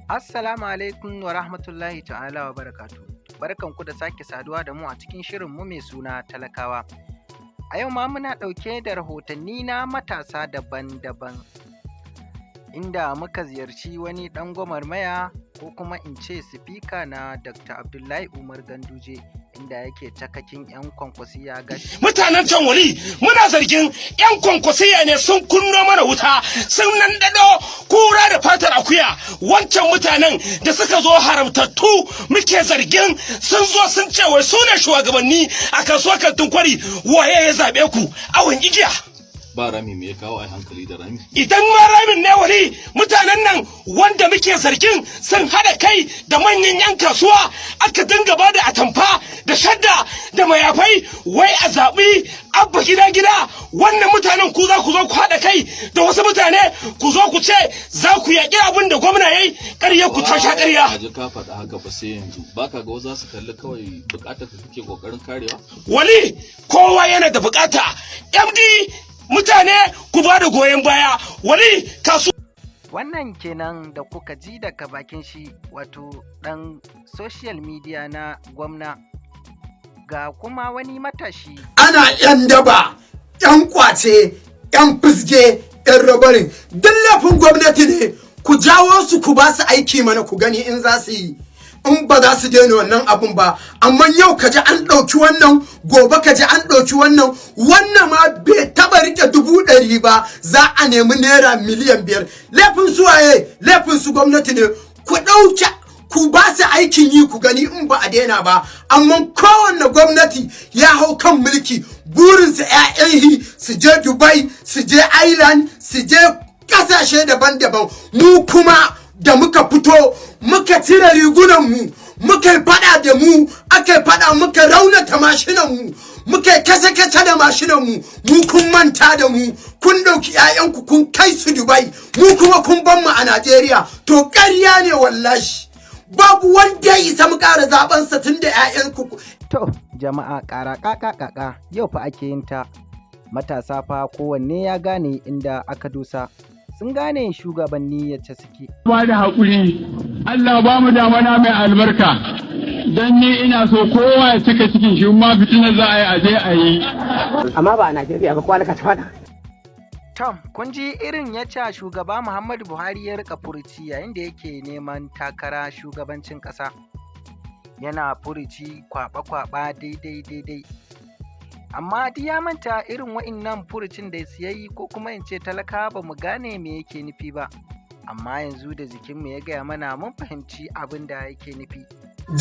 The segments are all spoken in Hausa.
Assalamu alaikum wa rahmatullahi ta'ala wa barakatuhu. Barkanku da sake saduwa da mu a cikin shirinmu mai suna Talakawa. A yau ma muna ɗauke da rahotanni na matasa daban-daban, inda muka ziyarci wani ɗan gwagwarmaya, ko kuma in ce sifika na Dr. Abdullahi Umar Ganduje, inda yake cakakin 'yan Kwankwasiya gashi. Mutanen can, wali, muna zargin 'yan Kwankwasiya ne sun kunno mana wuta, sun nan dado kura da fatar akuya. Wancan mutanen da suka zo haramtattu, muke zargin sun zo sun ce wai su ne shugabanni a kasuwar Kantin Kwari. Waye ya zabe ku? Awon igiya. Ba rami, me ya kawo ai hankali da rami? Idan ma ramin ne, wali, mutanen nan wanda muke zargin sun haɗa kai da manyan 'yan kasuwa, aka dinga ba da atamfa da shadda da mayafai, wai a zaɓi Abba Gida Gida. Wannan mutanen, ku za ku zo ku haɗa kai da wasu mutane, ku zo ku ce za ku yaƙi abin da gwamna ya yi. Ƙarya ku ta sha ƙarya. A ji ka faɗa haka ba, sai yanzu baka ga wasu za su kalli kawai buƙatar ka kake kokarin karewa. Wali, kowa yana da bukata. MD, mutane ku ba da goyon baya, wali, kasu. Wannan kenan da kuka ji daga bakin shi, wato ɗan social media na gwamna. Ga kuma wani matashi. Ana 'yan daba, 'yan kwace, 'yan fisge, 'yan rabarin, duk laifin gwamnati ne. Ku jawo su, ku ba su aiki mana, ku gani in za su yi, in ba za su daina wannan abun ba. Amma yau ka ji an ɗauki wannan, gobe ka ji an ɗauki wannan. Wannan ma bai taɓa rike 100,000 ba, za a nemi ₦5,000,000. Laifin su waye? Laifin su gwamnati ne. Ku ɗauki, ku ba su aikin yi, ku gani in ba a daina ba. Amma kowanne gwamnati ya hau kan mulki, burinsu 'ya'yan hi su je Dubai, su je Ireland, su je kasashe daban-daban. Mu kuma da muka fito, muka cire rigunanmu, muka yi fada da mu, aka yi fada, muka raunata mashinanmu, muka yi kasa-kasa da mashinanmu, mu kun manta da mu. Kun ɗauki 'ya'yanku kun kai su Dubai, mu kuma kun ban mu a Najeriya. To ƙarya ne wallahi, babu wanda ya isa mu ƙara zaben sa tun da 'ya'yanku. To, jama'a, ƙara ƙaƙa ƙaƙa, yau fa ake yin ta. Matasa fa kowanne ya gane inda aka dosa. Sun gane shugabanni yacce suke. Ba da haƙuri, Allah ba mu damana mai albarka, don ni ina so kowa ya cika cikin shi, ma fitinar za a yi, aje a yi. Amma ba a Najeriya ba, kowa ka ta. Tom, kun ji irin yacca shugaba Muhammadu Buhari ya rika furuci yayin da yake neman takara shugabancin ƙasa. Yana furuci kwaɓa-kwaɓa, daidai daidai. Amma duk ya manta irin wa'innan furucin da su yayi, ko kuma in ce talakawa ba mu gane me yake nufi ba. Amma yanzu da jikinmu ya gaya mana, mun fahimci abin da yake nufi.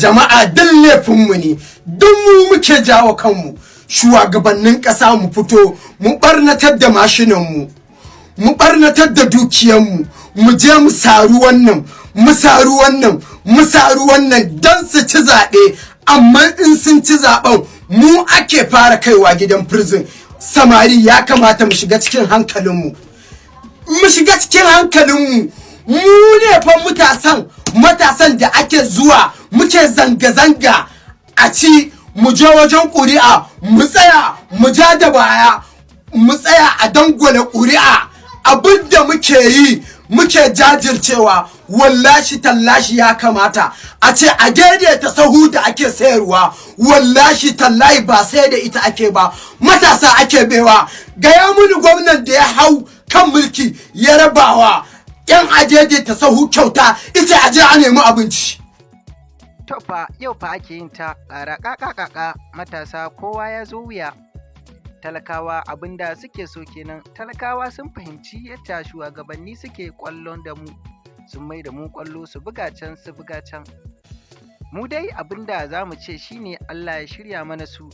Jama'a, duk laifinmu ne, duk mu muke jawo kanmu. Shugabannin ƙasa, mu fito mu ɓarnatar da mashinanmu, mu ɓarnatar da dukiyanmu, mu je mu saru wannan, mu saru wannan, mu saru wannan don su ci zaɓe. Amma in sun ci zaɓen, mu ake fara kaiwa gidan prison. Samari, ya kamata mu shiga cikin hankalinmu, mu shiga cikin hankalinmu. Mu ne fa matasan, matasan da ake zuwa muke zanga-zanga a ci, mu je wajen ƙuri'a mu tsaya, mu ja da baya, mu tsaya a dangwale ƙuri'a. Abin da muke yi, muke jajircewa, wallahi tallahi ya kamata a ce a daidaita sahu da ake sayarwa. Wallahi tallahi ba sai da ita ake ba, matasa ake baiwa. Gaya mini gwamnan da ya hau kan mulki ya rabawa 'yan adaidaita sahu kyauta, ita aje a nemi abinci. To fa, yau fa ake yin ta, ƙara ƙaƙa ƙaƙa, matasa kowa ya zo wuya. Talakawa abinda suke so kenan. Talakawa sun fahimci yadda shugabanni suke ƙwallon da mu. Sun mai da mu ƙwallo, su buga can, su buga can. Mu dai abinda za mu ce shine Allah ya shirya mana su.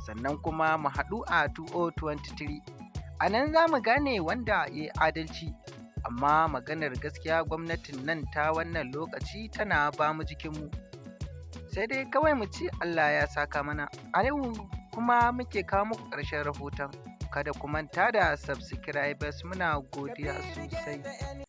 Sannan kuma mu haɗu a 2023. A nan za mu gane wanda ya yi adalci. Amma maganar gaskiya, gwamnatin nan ta wannan lokaci tana ba mu jikinmu. Sai dai kawai mu ce Allah ya saka mana. A yau kuma muke kawo muku ƙarshen rahoton. Kada ku manta da subscribers, muna godiya sosai.